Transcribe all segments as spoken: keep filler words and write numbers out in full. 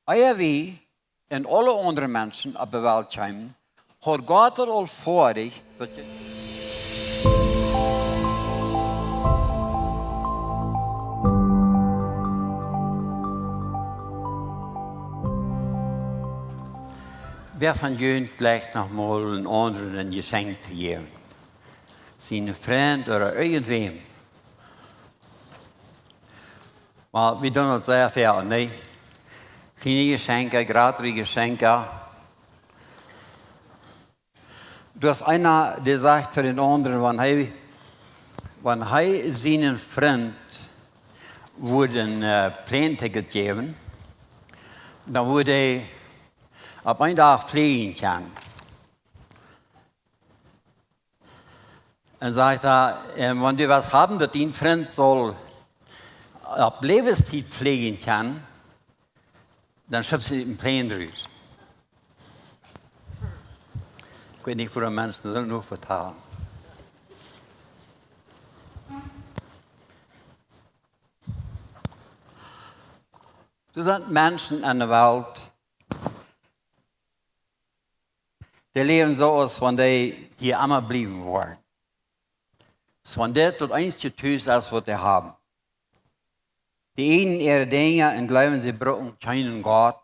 Ea wie un aule aundre Menschen opp de Welt kjeemen, haud Gott daut aul foadich, daut je Wäa von junt jleicht noch mol een aundren een Jeschenkj to jäwen? Sien Frint ooda irjentwäm? Oba wie doonen daut sea väl, nä? Kjliene Jeschenkja, jratre Jeschenkja. Doa es eena, dee sajcht to dän aundren, wan hee, wan hee sienen Frint wudd een, äh, Plane-Ticket jäwen, dan wudd hee opp een Dach fleejen kjennen. Un sajcht hee, äh, wan du west haben, daut dien Frint saul opp Läwenstiet fleejen kjennen, dan schupst du dän Plane rut. Ekj weet nich, woo de Menschen daut noch vetalen. Doa sent Menschen aun de Welt, dee läwen soo, aus wan dee hia emma bliewen wudden. Aus wan dit daut eensje Tus es, waut dee haben. Dee eenen äare Dinja un jleewen, see brucken kjeenen Gott.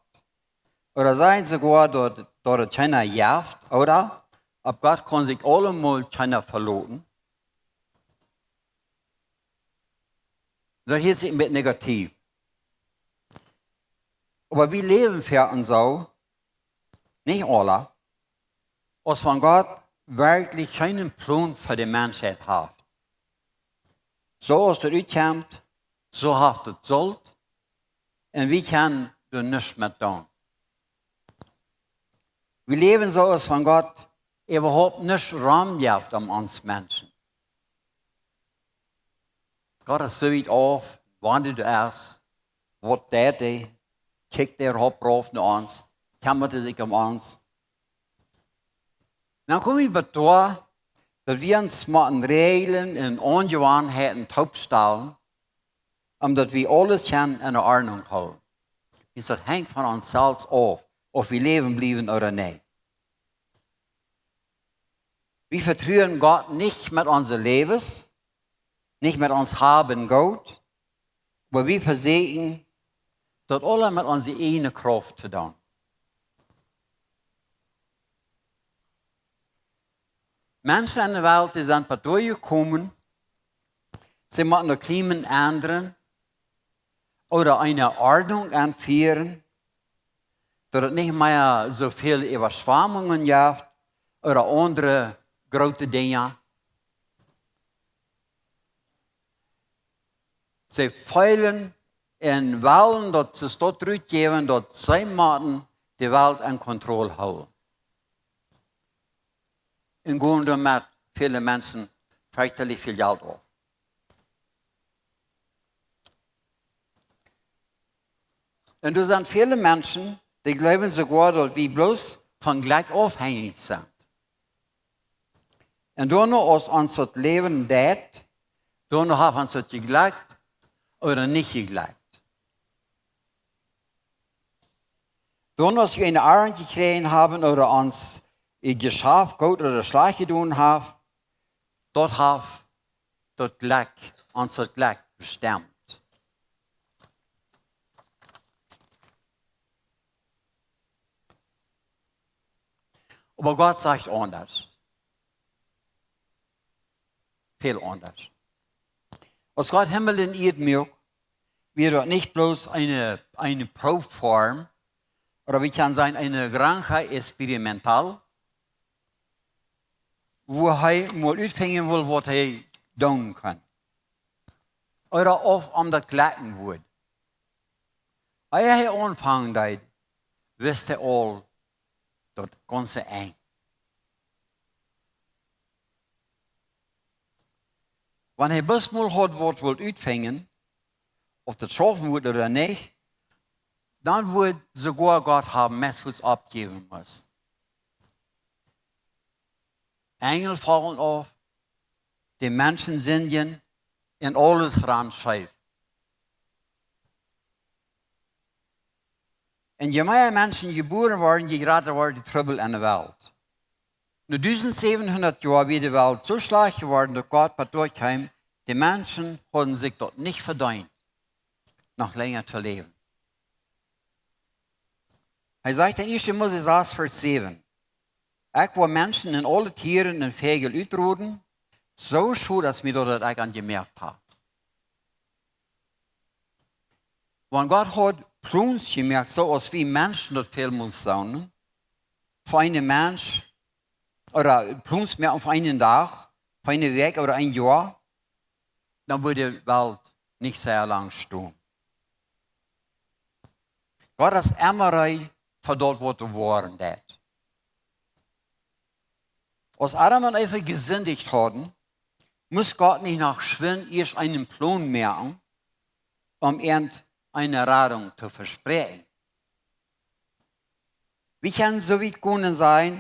Ooda sajen soogoa, daut, daut et kjeena jeft, ooda opp Gott kaun sikj aulemol kjeena veloten. Daut hieet sikj een bät negativ. Oba wie läwen foaken soo, nich aula, aus wan Gott werkjlich kjeenen Plon fa de Menschheit haft. Soo aus et utkjemt, soo haft et sult, un wie kjennen doa nuscht met doonen. Wie läwen soo, aus wan Gott äwahaupt nuscht romjeft om ons Menschen. Gott es soo wiet auf, wan du doa es, waut deit hee, kjikjt hee opp rauf no ons, kjemmat hee sikj om ons. Dan kom wie bat doa, daut wie ons motten Räajlen un Aunjewanheiten toopstalen, om daut wie aules kjennen enne Ordnunk hoolen. Wiels daut henjt von ons selfst auf, auf wie läwen bliewen ooda nä. Wie vetruen Gott nich met onse Läwes, nich met ons Haben un Goot, oba wie vesieekjen daut aula met onse ieejne Krauft to doonen. Menschen aun de Welt, dee sent bat doa jekomen, see motten daut Klima endren ooda eene Ordnunk enfieren, daut et nich mea soo väl Äwaschwamungen jeft ooda aundre groote Dinja. See feelen un wellen daut see daut rutjäwen, daut see motten de Welt en Kontroll hoolen. Un gonen doamet väle Menschen fechtlich väl Jelt auf. Un doa sent väle Menschen, dee jleewen soogoa, daut wie bloos von Jlekj aufhenjich sent. Un doano, aus ons daut Läwen deit, doano haft ons daut jejlekjt ooda nich jejlekjt. Doano, aus wie eene Arnt jekjräajen haben ooda ons een Jeschaft goot ooda schlajcht jedonen haft, daut haft daut Jlekj, ons daut Jlekj bestemt. Oba Gott sajcht aundasch. Väl aundasch. Aus Gott Himmel un Ieed muak, wia daut nich bloos eene, eene Proowform, ooda wie kjennen sajen, eene granja experimental, wua hee mol utfinjen wull, waut hee doonen kunn. Ooda auf am daut jlekjen wudd. Ea hee aunfangen deed, wist hee aul daut gaunze Enj. Wan hee bloos mol haud waut wult utfinjen, auf daut schaufen wudd ooda nich, dan wudd soogoa Gott haben meist waut oppjäwen musst. Enjel faulen auf, de Menschen sindjen un aules rand scheef. Un je mea Menschen jebuaren worden, je jrata worden de Trubbel en de Welt. No dusent säwenhundat Joa wia de Welt soo schlajcht jeworden, daut Gott bat doa kjeem, de Menschen hauden sikj daut nich vedeent, noch lenja to läwen. Hee sajcht en ieeschte Mose sas Varsch säwen: Ekj woa Menschen un aule Tieren un Väajel utroden, soo schod daut mie daut, daut ekj an jemoakt hab. Wan Gott haud Plons jemoakt, soo aus wie Menschen daut välmols doonen, fa eenen Mensch, ooda Plons moaken fa eenen Dach, fa eene Wäakj ooda een Joa, dan wudd de Welt nich sea lang stonen. Gott es emma reed fa daut, waut to woaren deit. Aus Adam un Eva jesindicht hauden, must Gott nich noch schwind ieescht eenen Plon moaken, om an eene Radunk to vespräakjen. Wie kjennen soo wiet gonen un sajen,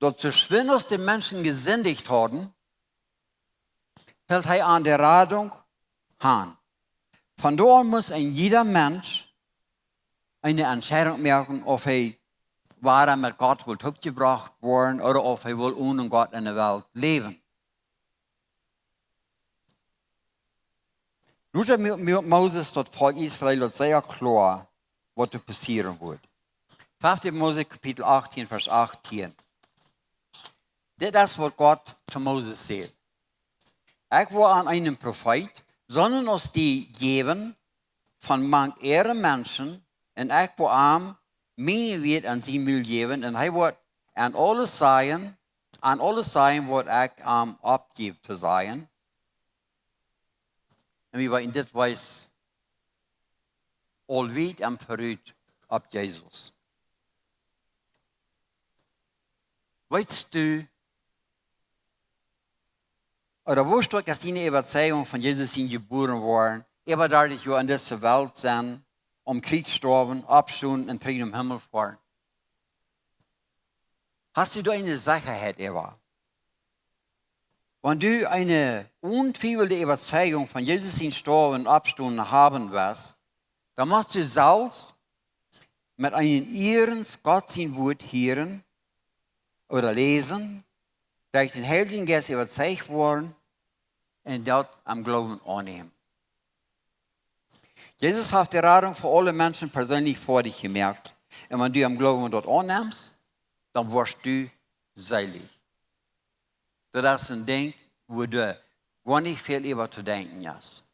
daut soo schwind aus de Menschen jesindicht hauden, hilt hee aun de Radunk aun. Von doa aun must een jieda Mensch eene Entscheidunk moaken, auf hee wada met Gott well toopjebrocht woaren ooda auf hee well onen Gott en de Welt läwen. Lota mu-, mu-, Moses daut Volkj Israel daut sea kloa, waut doa passieren wudd. Fefte Mose Kapitel achtieen, Varsch achtieen. Dit es, waut Gott to Moses säd: Ekj woa an eenen Profeet soon aus die jäwen von mank äare Menschen, un ekj woa am miene Wieed en sien Mul jäwen, un hee woat an aules sajen, an aules sajen, waut ekj am oppjäw to sajen. Un wie weeten, dit wees aul wiet em Verut opp Jesus. Weetst du, ooda woo stoakj es diene Äwazeigung von Jesus sien jebuaren woaren, äwa dartich Joa en dise Welt sennen, aum Kjriez stoawen, oppstonen un trigj nom Himmel foaren? Hast du doa eene Sechaheit äwa? Wan du eene ontwiefelte Äwazeigung von Jesus sien Stoawen un Oppstonen haben west, dan motst du selfst met eenen Ierenst Gott sien Wuat hieren ooda läsen, derch dän Heiljen Jeist äwazeicht woaren un daut em Gloowen aunnämen. Jesus haft de Radunk fa aule Menschen perseenlich foadich jemoakt. Un wan du em Gloowen daut aunnemst, dan woascht du seelich. Daut es een Dinkj, wua du goanich väl äwa to denkjen hast.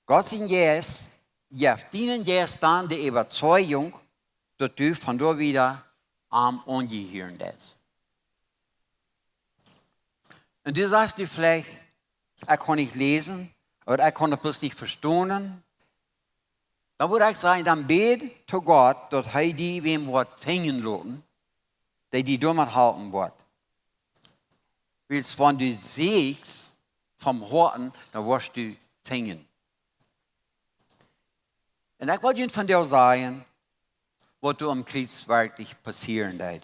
Gott sien Jeist jeft dienen Jeist dan de Äwazeigung, daut du von doa wieda am aunjehieren deist. Un du sajchst nu veleicht: Ekj kaun nich läsen, ooda ekj kaun daut bloos nich vestonen. Dan wudd ekj sajen, dan bäd to Gott, daut hee die wäm woat finjen loten, dee die doamet halpen woat. Wiels wan du sieekjst von Hoaten, dan woascht du finjen. Un ekj well junt vondoag sajen, waut doa aum Kjriez werkjlich passieren deed.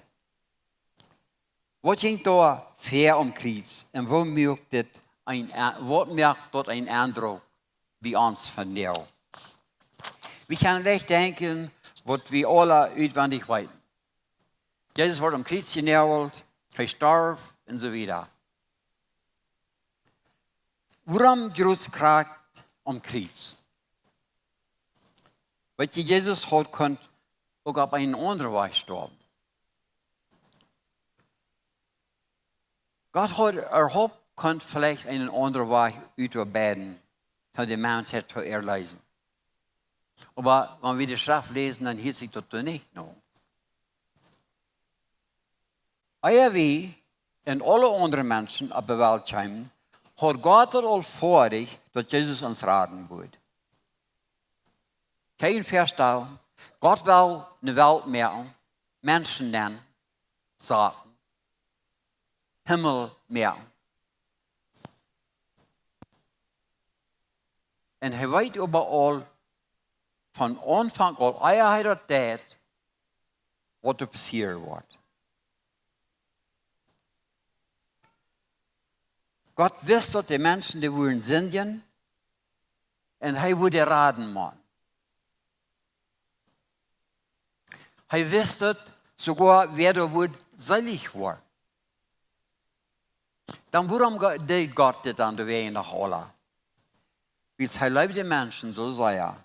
Waut jinkj doa väa aum Kjriez un waut moakt dit een, waut moakt daut een Endruck bie ons vondoag? Wie kjennen veleicht denkjen, waut wie aule utwendich weeten. Jesus wort aum Kjriez jenoagelt, hee storf un soo wieda. Wuarom jroz krakjt aum Kjriez? Weetst, Jesus haud kunt uk opp eenen aundren Wajch stoawen. Gott haud äwahaupt kunt veleicht eenen aundren Wajch utoabeiden, toom de Menschheit to erleesen. Oba wan wie de Schreft läsen, dan hieet sikj daut doa nich no. Ea wie un aule aundre Menschen opp de Welt kjeemen, haud Gott daut aul foadich, daut Jesus ons raden wudd. Kaun jie junt väastalen, Gott wull eene Welt moaken, Menschen nämen, Saken, Himmel moaken. Un hee weet äwaraul von Aunfank aun, ea hee daut deed, waut doa passieren wudd. Gott wist, daut de Menschen, dee wudden sindjen, un hee wudd dee raden motten. Hee wist daut soogoa, wäa doa wudd seelich woaren. Dan wuarom Go- deed Gott dit dan doawäajen noch aula? Wiels hee leewd de Menschen soo sea.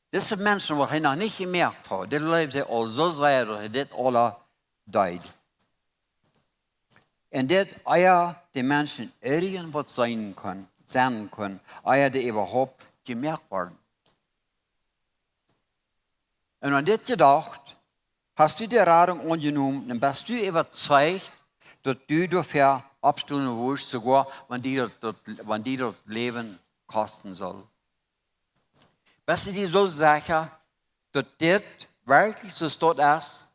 Dise Menschen, waut hee noch nich jemoakt haud, dee leewd hee aul soo sea, daut hee dit aula deed. Un dit, ea de Menschen irjent waut seenen kunnen, sennen kunnen, ea dee äwahaupt jemoakt worden. Un aun dit jedocht, hast du de Radunk aunjenomen un best du äwazeicht, daut du doafäa oppstonen wurscht, soogoa wan die daut, daut, wan die daut Läwen kosten saul? Best du die soo secha, daut dit werkjlich soo staut es,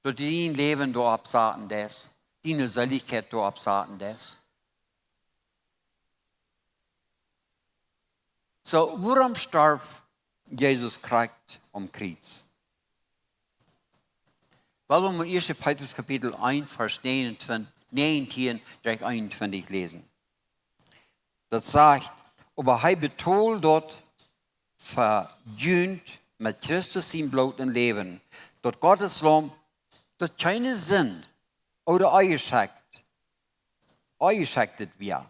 daut du dien Läwen doaropp saten deist, diene Seelichkjeit doaropp saten deist? Soo, wuarom storf Jesus Christus aum Kjriez? Well wie mol ieescht Petrus Kapitel eent, Varsch näajenuntwintich, näajentieen derch eenuntwintich läsen. Daut sajcht: "Oba hee betold daut fa junt met Christus sien Bloot un Läwen, daut Gottes Laum, daut kjeene Sind ooda onjeschekjt, onjeschekjt wia.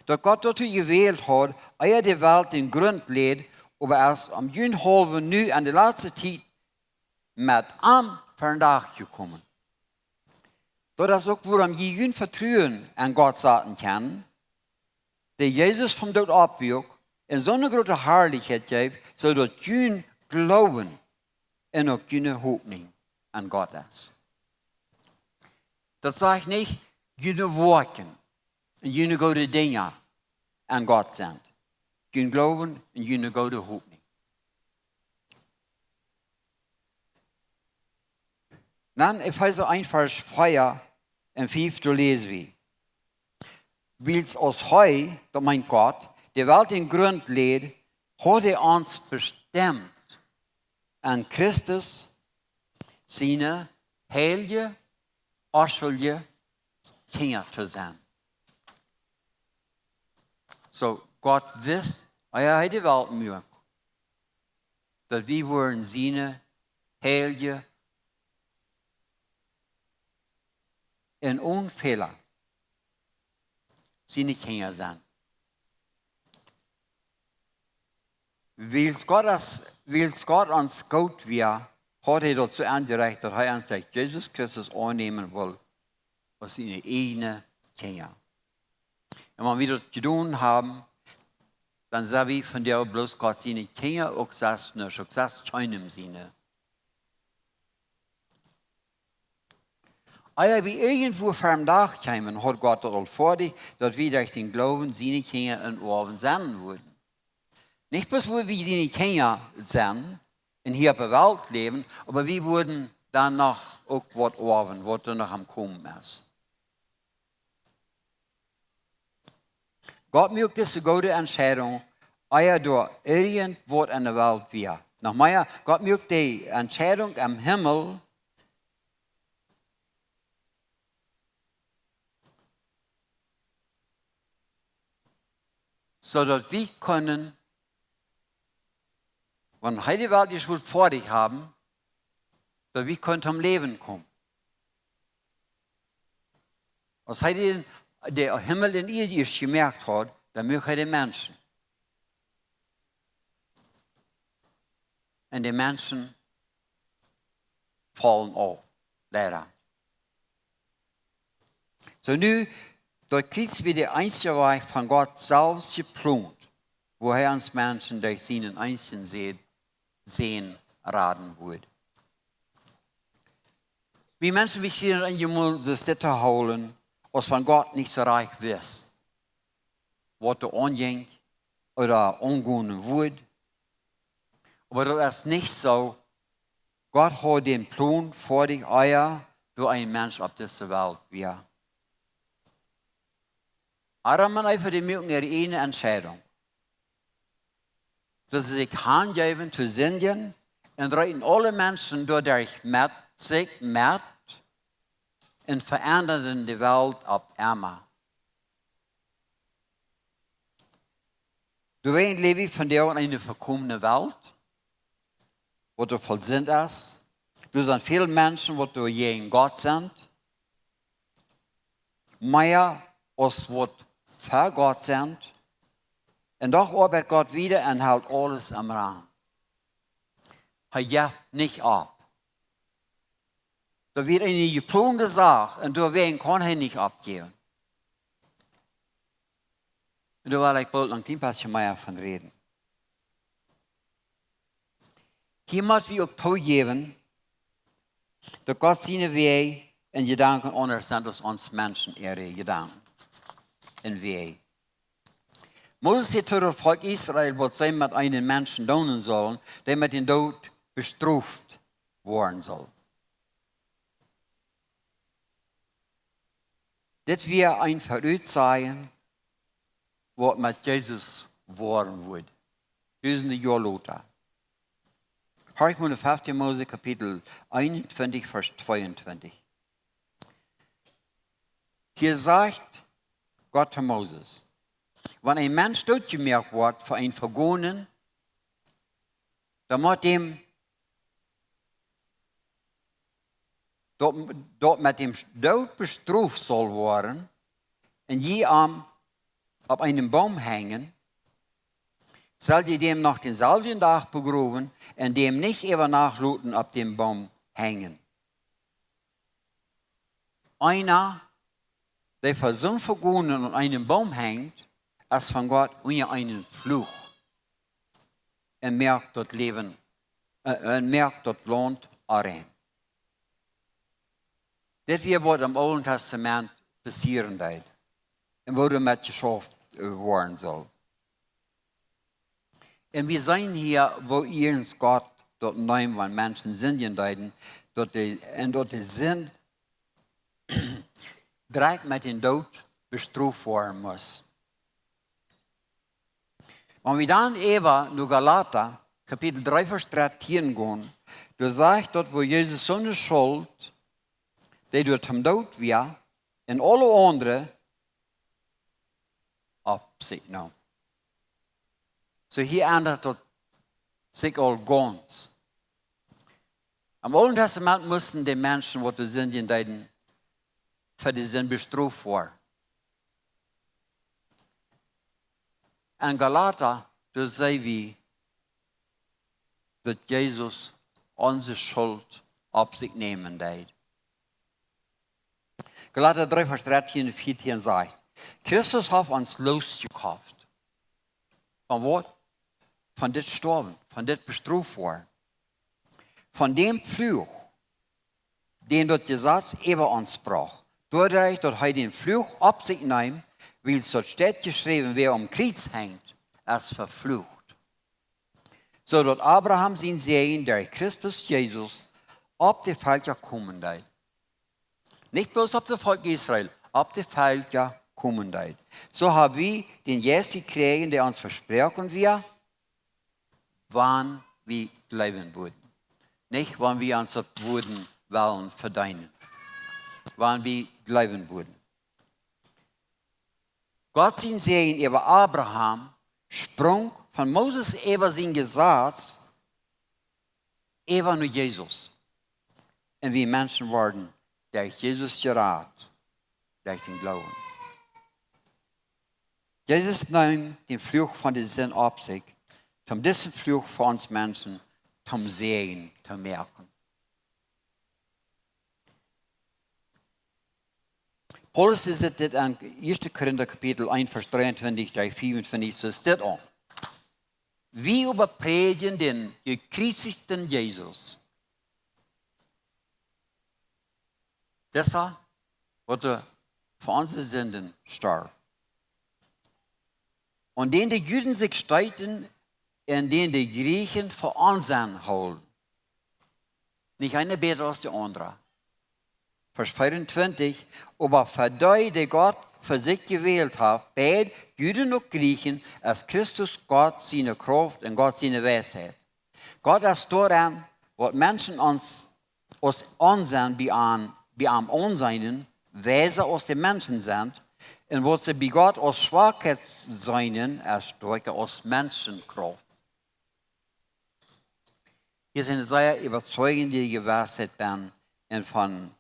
Daut Gott doatoo jewält haud, ea de Welt dän Grunt läd, oba es om junt haulwen nu aun de latste Tiet met am vondoag jekomen." Daut es uk, wuarom jie jun Vetruen aun Gott saten kjennen, dee Jesus vom Doot oppwuak un soone groote Harlichkjeit jeef, soo daut jun Gloowen un uk june Hopninj aun Gott es. Daut sajcht nich, june Woakjen un june goode Dinja aun Gott sent. Jun Gloowen un june goode Hopninj. Dan Efeesa eent, Varsch vea un fief, doa läs wie: "Wiels aus hee," daut meent Gott, "de Welt dän Grunt läd, haud hee ons bestemt, aun Christus siene heilje, onschuldje Kjinja to sennen." Soo, Gott wist, ea hee de Welt muak, daut wie wudden siene heilje un one Fäla siene Kjinja sennen. Wiels Gott es, wiels Gott ons goot wia, haud hee daut soo aunjerecht, daut hee ons derch Jesus Christus aunnämen wull aus siene ieejne Kjinja. Un wan wie daut jedonen haben, dan sent wie vondoag bloos Gott siene Kjinja, uk selfst nich, uk selfst kjeenem siene. Ea wie irjentwua vondoag kjeemen, haud Gott daut aul foadich, daut wie derch dän Gloowen siene Kjinja un Oawen sennen wudden. Nich bloos woo wie siene Kjinja sent un hia opp de Welt läwen, oba wie wudden dan noch uk waut oawen, waut doa noch aum Komen es. Gott muak dise goode Entscheidunk, ea doa irjentwaut enne Welt wia. Noch mea, Gott muak de Entscheidunk aum Himmel, soo daut wie kunnen, wan hee de Welt ieescht wull foadich haben, daut wie kunnen toom Läwen komen. Aus hee dän, de Himmel un Ieed ieescht jemoakt haud, dan muak hee de Menschen. Un de Menschen faulen auf, leida. Soo nu, daut Kjriez wia de eensje Wajch von Gott selfst jeplont, woo hee ons Menschen derch sienen eensjen Sän, Sän raden wudd. Wie Menschen, wie kjrieen eenjemol soo dit to hoolen, aus wan Gott nich soo rajcht wist, waut doa aunjinkj ooda aungonen wudd. Oba daut es nich soo. Gott haud dän Plon foadich, ea doa een Mensch opp dise Welt wia. Adam un Eva, dee muaken äare ieejne Entscheidunk, daut see sikj hanjeewen to sindjen un reeten aule Menschen doaderch met sikj met un ve'endaden de Welt opp emma. Doawäajen läw wie vondoag en eene vekomne Welt, waut doa voll Sind es, Doa sent väl Menschen, waut doa jäajen Gott sent, mea aus waut fa Gott sent. Un doch oabeit Gott wieda un helt aules aum Raum. Hee jeft nich opp. Daut wia eene jeplonde Sach un doawäajen kaun hee nich oppjäwen. Un doa well ekj boolt noch een kjlien bät mea von räden. Hia mott wie uk toojäwen, daut Gott siene Wäaj un Jedanken aundasch sent aus ons Menschen äare Jedanken un Wäaj. Moses säd to daut Volkj Israel, waut see met eenen Menschen doonen sullen, dee met dän Doot bestroft woaren sull. Dit wia een Verutsajen, waut met Jesus woaren wudd. Dusende Joa lota. Horcht mol no fefteen Mose Kapitel eenuntwintich, Varsch tweeuntwintich. Hia sajcht Gott to Moses: Wan een Mensch dootjemoakt woat fa een Vegonen, dan mott däm daut, daut met däm Doot bestroft saul woaren, un jie am opp eenen Boom henjen, sell jie däm noch dänselwjen Dach begrowen un däm nich äwa Nacht loten opp däm Boom henjen. Eena, dee fa soon Vegonen aun eenen Boom henjt, es von Gott unja eenen Fluch un moakt daut Läwen, äh, un moakt daut Launt onrein. Dit wia waut em Oolen Testament passieren deed un woo doamet jeschauft, äh, woaren sull. Un wie seenen hia, woo iernst Gott daut neem, wan Menschen sindjen deeden, daut de, un daut de Sind direkt met dän Doot bestroft woaren must. Wan wie dan äwa no Galata, Kapitel dree, Varsch dartieen gonen, doa sajcht daut, woo Jesus siene Schult, dee doa toom Doot wia, un aule aundre opp sikj neem. Soo hia endat daut sikj aul gaunz. Em Oolen Testament musten de Menschen, waut de Sinden deeden, fa de Sind bestroft woaren. En Galata, doa seenen wie, daut Jesus onse Schult opp sikj nämen deed. Galata dree, Varsch dartieen un vieetieen sajcht: Christus haft ons loosjekoft. Von waut? Von dit Stoawen, von dit bestroft woaren. Von däm Fluch, dän daut Jesaz äwa ons brocht. Doaderch, daut hee dän Fluch opp sikj neem, wiels daut steit jeschräwen: Wäa aum Kjriez henjt, es veflucht. Soo daut Abraham sien Säajen derch Christus Jesus opp de Velkja komen deed. Nich bloos opp daut Volkj Israel, opp de Velkja komen deed. Soo hab wie dän Jeist jekjräajen, dee ons vesproaken wia, wan wie jleewen wudden. Nich wan wie ons daut wudden wellen vedeenen. Wan wie jleewen wudden. Gott sien Säajen äwa Abraham sprunk von Moses äwa sien Jesaz äwa no Jesus. Un wie Menschen worden derch Jesus jerat, derch dän Gloowen. Jesus neem dän Fluch von de Sind opp sikj, om disen Fluch fa ons Menschen toom Säajen to moaken. Paulus sajcht dit en Ieeschte Korinta Kapitel eent, Varsch dreeuntwintich bat veeauntwintich, soo es dit aun. Wie oba prädjen dän jekjriezichten Jesus. Disa, waut doa fa onse Sinden storf. Aun dän de Juden sikj steeten un dän de Jrieechen fa Onsinn hoolen. Nich eena bäta aus de aundra. Varsch veeauntwintich: Oba fa dee, dee Gott fa sikj jewält haft, beid Juden un Jrieechen, es Christus Gott siene Krauft un Gott siene Weisheit. Gott es doaren, waut Menschen ons aus Onsinn bie am, bie am aunseenen, weisa aus de Menschen sent, un waut see bie Gott aus Schwakheit seenen, es stoakja aus Menschenkrauft. Hia es eene sea äwatieejende Jewassheit bie. Un von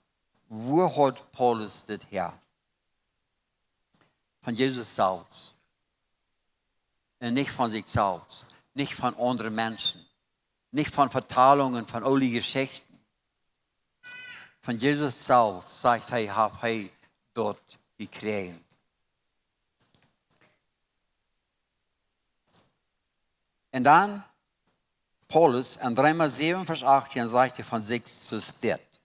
wua haud Paulus dit häa? Von Jesus selfst. Un nich von sikj selfst, nich von aundre Menschen, nich von Vetalungen, von oole Jeschichten. Von Jesus selfst sajcht hee, haft hee daut jekjräajen. Un dan Paulus en Reema säwen Varsch achtieen sajcht hee von sikj selfst dit: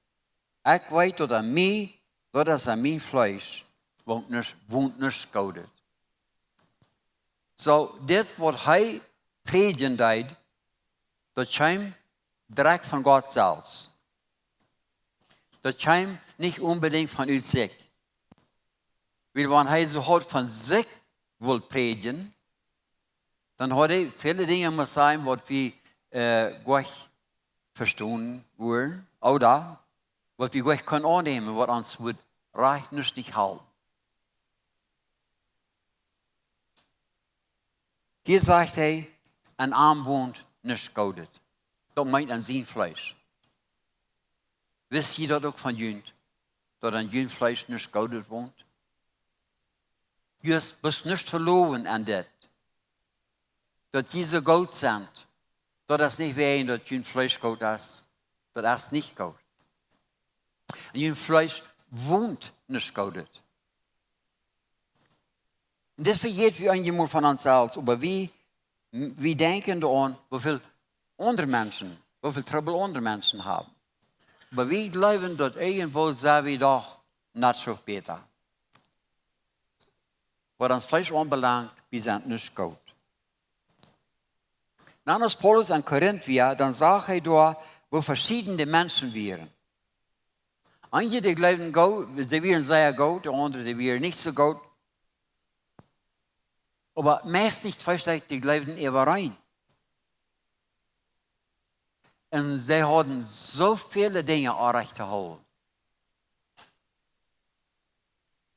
Ekj weet daut aun mie, daut es aun mien Fleesch, wont nuscht, wont nuscht Goodet. Soo, dit waut hee prädjen deed, daut kjeem direkt von Gott selfst. Daut kjeem nich onbedinjt von ut sikj. Wiels wan hee soo haud von sikj wult prädjen, dan haud hee väle Dinja must sajen waut wie, äh, goanich vestonen wudden, ooda waut wie goanich kunnen aunnämen, waut ons wudd rajcht nich, nich halpen. Hia sajcht hee, aun am wont nuscht Goodet. Daut meent aun sien Fleesch. Wist jie daut uk von junt, daut aun jun Fleesch nuscht Goodet wont? Jie haben bloos nuscht to lowen aun dit. Daut jie soo goot sent, daut es nich wäajen daut jun Fleesch goot es. Daut es nich goot. Aun jun Fleesch wont nuscht Goodet. Un dit vejät wie eenjemol von ons selfst, oba wie, wie denkjen doaraun, woo väl aundre Menschen, woo väl Trubbel aundre Menschen haben. Oba wie jleewen daut irjentwoo sent wie doch nich soo bäta. Waut ons Fleesch aunbelangt, wie sent nuscht goot. Dan aus Paulus en Korinth wia, dan sach hee doa, woo veschieden de Menschen wieren. Eenje, dee jleewden goot, see wieren sea goot, de aundre, dee wieren nich soo goot. Oba meist nich twee Stekj, dee jleewden äwareen. Un see hauden soo väle Dinja orrajcht to hoolen.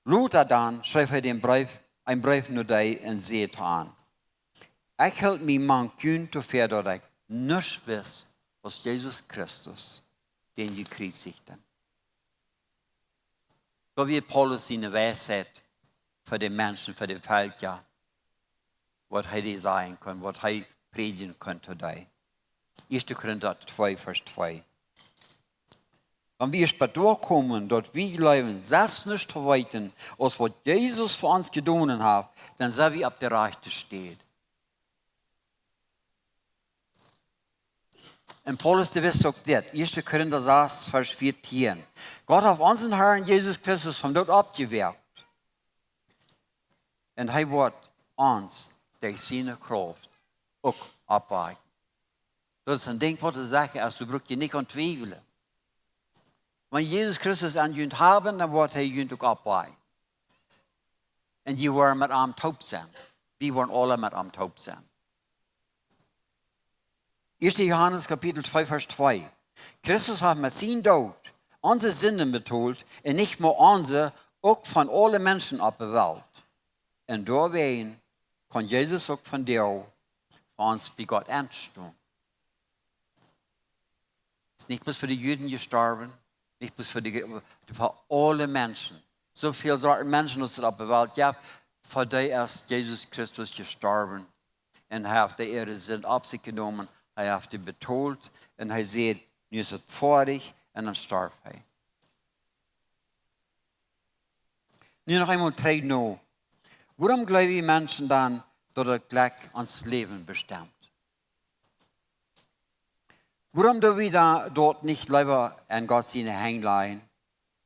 Lota dan schreef hee dän Breef, een Breef no dee un säd to an: Ekj hilt mie mank junt doafäa, daut ekj nuscht wist aus Jesus Christus, dän Jekjriezichten. Daut wia Paulus siene Weisheit fa de Menschen, fa de Velkja, waut hee dee sajen kunn, waut hee prädjen kunn to dee. Ieeschte Korinta twee, Varsch twee. Wan wie bat doa komen, daut wie jleewen, selfst nuscht to weeten, aus waut Jesus fa ons jedonen haft, dan sent wie opp de rajchte Städ. Un Paulus, dee wist uk dit. Ieeschte Korinta sas, Varsch vieetieen. Gott haft onsen Harn Jesus Christus vom Doot oppjewakjt. Un hee woat ons derch siene Krauft uk oppwakjen. Daut es een Dinkj waut to sajen es, du brukst je nich aun twiewlen. Wan Jesus Christus aun junt haben, dan woat hee junt uk oppwakjen. Un jie woaren met am toop sennen. Wie woaren aule met am toop sennen. Ieeschte Johanes Kapitel twee, Varsch twee. Christus haft met sienen Doot onse Sinden betolt un nich mau onse, uk von aule Menschen opp de Welt. Un doawäajen kaun Jesus uk vondoag fa ons bie Gott enstonen. Es nich bloos fa de Juden jestorwen, nich bloos fa de, fa aule Menschen. Soo väl Sorten Menschen aus et opp de Welt jeft, fa dee es Jesus Christus jestorwen. Un hee haft dee äare Sind opp sikj jenomen, hee haft dee betolt, un hee säd: "Nu es et foadich", un dan storf hee. Nu noch eemol trigj no. Wuarom jleewen wie Menschen dan, daut et Jlekj ons Läwen bestemt? Wuarom doo wie dan daut nich leewa aun Gott siene Henj lajen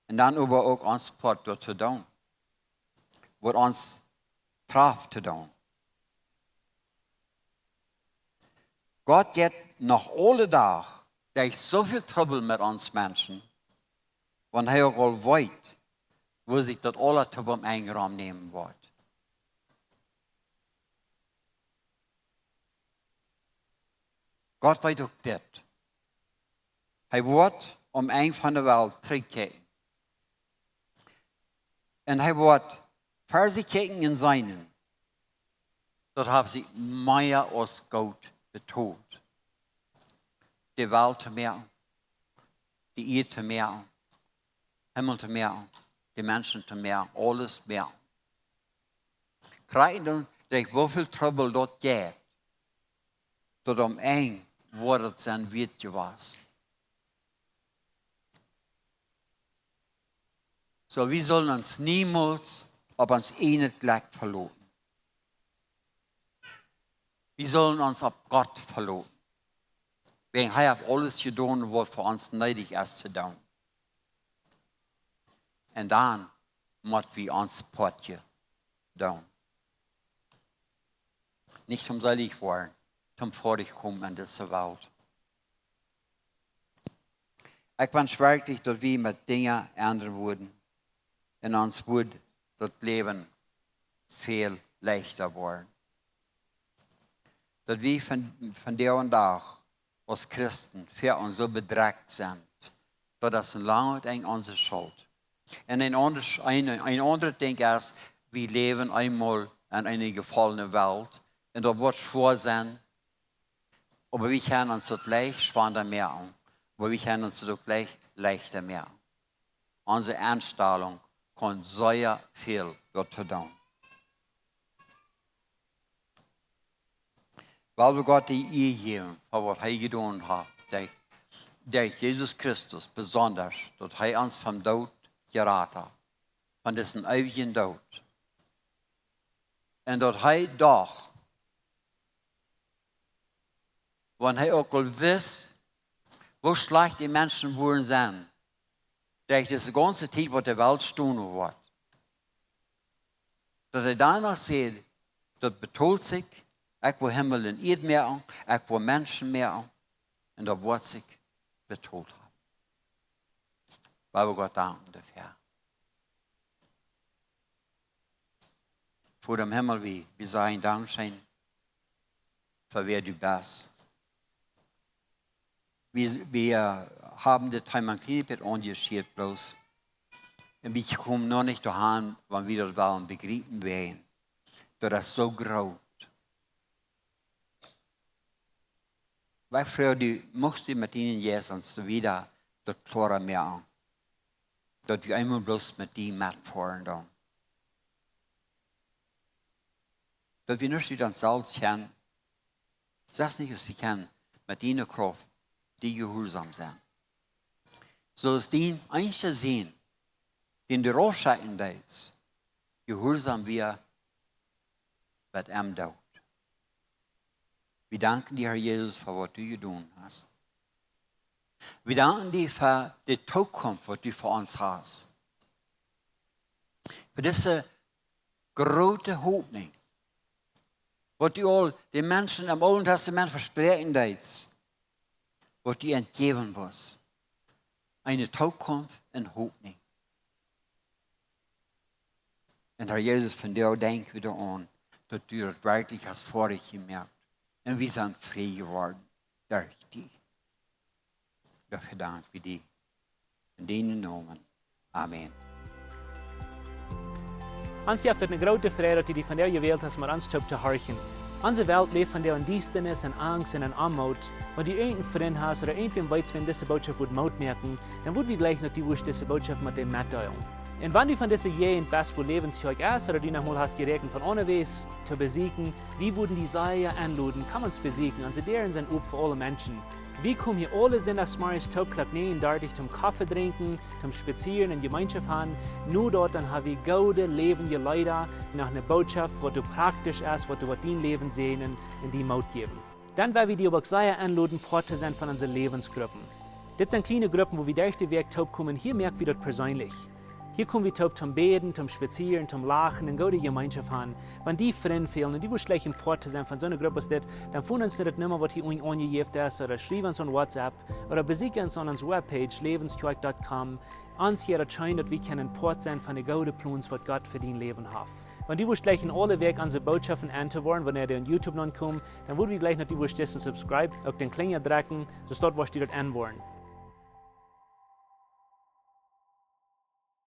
un dan oba uk ons Poat doa to doonen, waut ons traft to doonen? Gott jeit noch aule Dach derch soo väl Trubbel met ons Menschen, wan hee uk aul weet, woo sikj daut aula toop aum Enj romnämen woat. Gott weet uk dit. Hee woat aum Enj von de Welt trigjkjikjen. Un hee woat ver sikj kjikjen un seenen, daut haft sikj mea aus goot betolt. de Welt to moaken, de Ieed to moaken, Himmel to moaken, de Menschen to moaken, aules moaken. Krakjt dan denkj ekj, woo väl Trubbel daut jeft, daut aum Enj woat et sennen wieet jewast. Soo, wie sellen ons niemols opp ons ieejnet Jlekj veloten. Wie sellen ons opp Gott veloten. Wäajen hee haft aules jedonen, waut fa ons needich es to doonen. Un dan mott wie ons Poatje doonen. Nich om seelich woaren, om foadich komen en dise Welt. Ekj wensch werkjlich, daut wie met Dinja endren wudden un ons wudd daut Läwen väl leichta woaren. Daut wie von, von dän Dach aus Christen fa ons soo bedrekjt sent, daut es een langet Enj onse Schult. Un een aundret, een, een aundret Dinkj es, wie läwen eemol en eene jefollne Welt un daut woat schwoa sennen, oba wie kjennen ons daut leicht schwanda moaken, oba wie kjennen ons daut uk leicht leichta moaken. Onse Enstalunk kaun sea väl doatoo doonen. Well wie Gott de Ea jäwen fa waut hee jedonen haft, derch, derch Jesus Christus besondasch, daut hee ons vom Doot jerat haft, von disen eewjen Doot. Un daut hee doch, wan hee uk aul wist, woo schlajcht de Menschen wudden sennen, derch dise gaunze Tiet, waut de Welt stonen woat, daut hee doano säd: Daut betolt sikj, ekj woa Himmel un Ieed moaken, ekj woa Menschen moaken, un daut woat sikj betolt haben. Wie wellen Gott danken doafäa. Voda em Himmel, wie, wie sajen Dankscheen fa wäa du best. Wie, wie, äh, haben dit Thema een kjlien bät aunjeschieet bloos. Un wie komen noch nich doahan, wan wie daut wellen bejriepen woaren. Daut es soo groot. Oba ekj froag die, muchst du met dienen Jeist ons wieda daut kloara moaken, daut wie eemol bloos met die metfoaren dan. Daut wie nich ut ons selfst kjennen, selfst nich aus wie kjennen, met diene Krauft die jehuarsom sennen. Soo aus dien eensja Sän, dän du raufschekjen deetst, jehuarsom wia bat aum Doot. Wie danken die, Herr Jesus, fa waut du jedonen hast. Wie danken die fa de Tookunft, waut du fa ons hast. Fa dise groote Hopninj, waut du aul de Menschen em Oolen Testament vespräakjen deetst, waut du an jäwen woascht. Eene Tookunft un Hopninj. Un Herr Jesus, vondoag denkj wie doaraun, daut du daut werkjlich hast foadich jemoakt. Un wie sent frie jeworden derch die. Doafäa dank wie die. En dienen Nomen. Amen. Ons jeft et eene groote Freid, daut du die vondoag jewält hast, met ons toop to horchen. Onse Welt läft vondoag en Diestanis, en Angst un en Oamoot. Wan du irjent een Frint hast ooda irjentwäm weetst, wäm dise Bootschoft wudd Moot moaken, dan wudd wie jleichen, daut du wurscht dise Bootschoft met däm metdeelen. Un wan du von dise Jäajent best, wua Läwens Kjoakj es, ooda du noch mol hast jeräakjent von aundawäajes to besieekjen, wie wudden die sea enloden, komm ons besieekjen. Onse Däaren sent op fa aule Menschen. Wie komen hia aule Sindachsmorjes toop Klock näajen dartich toom Koffe drinkjen, toom spazieren un Jemeenschoft haben. Nu doa dan ha wie goode läwendje Leeda, noch eene Bootschoft, waut doa praktisch es, waut doa woat dien Läwen säajnen un die Moot jäwen. Dan well wie die oba uk sea enloden, Poat to sennen von onse Läwensgruppen. Dit sent kjliene Gruppen, wua wie derch de Wäakj toop komen. Hia moak wie daut perseenlich. Hia kom wie toop toom bäden, toom spazieren, toom lachen un goode Jemeenschoft haben. Wan die Frind fälen un du wurscht jleichen Poat to sennen von soone Grupp aus dit, dan foon ons no de Numma, waut hia unjen aunjejäft es, ooda schriew ons aun WhatsApp, ooda besieekj ons aun onse Webpage, läwens kjoakj dot com. Ons hia daut scheen, daut wie kjennen Poat sennen von de goode Plons, waut Gott fa dien Läwen haft. Wan du wurscht jleichen aule Wäakj onse Bootschoften enwoaren, wan dee aun YouTube nopp komen, dan wudd wie jleichen, daut du wurscht disen Subscribe, uk dän Klinja drekjen, soo daut du wurscht daut enwoaren.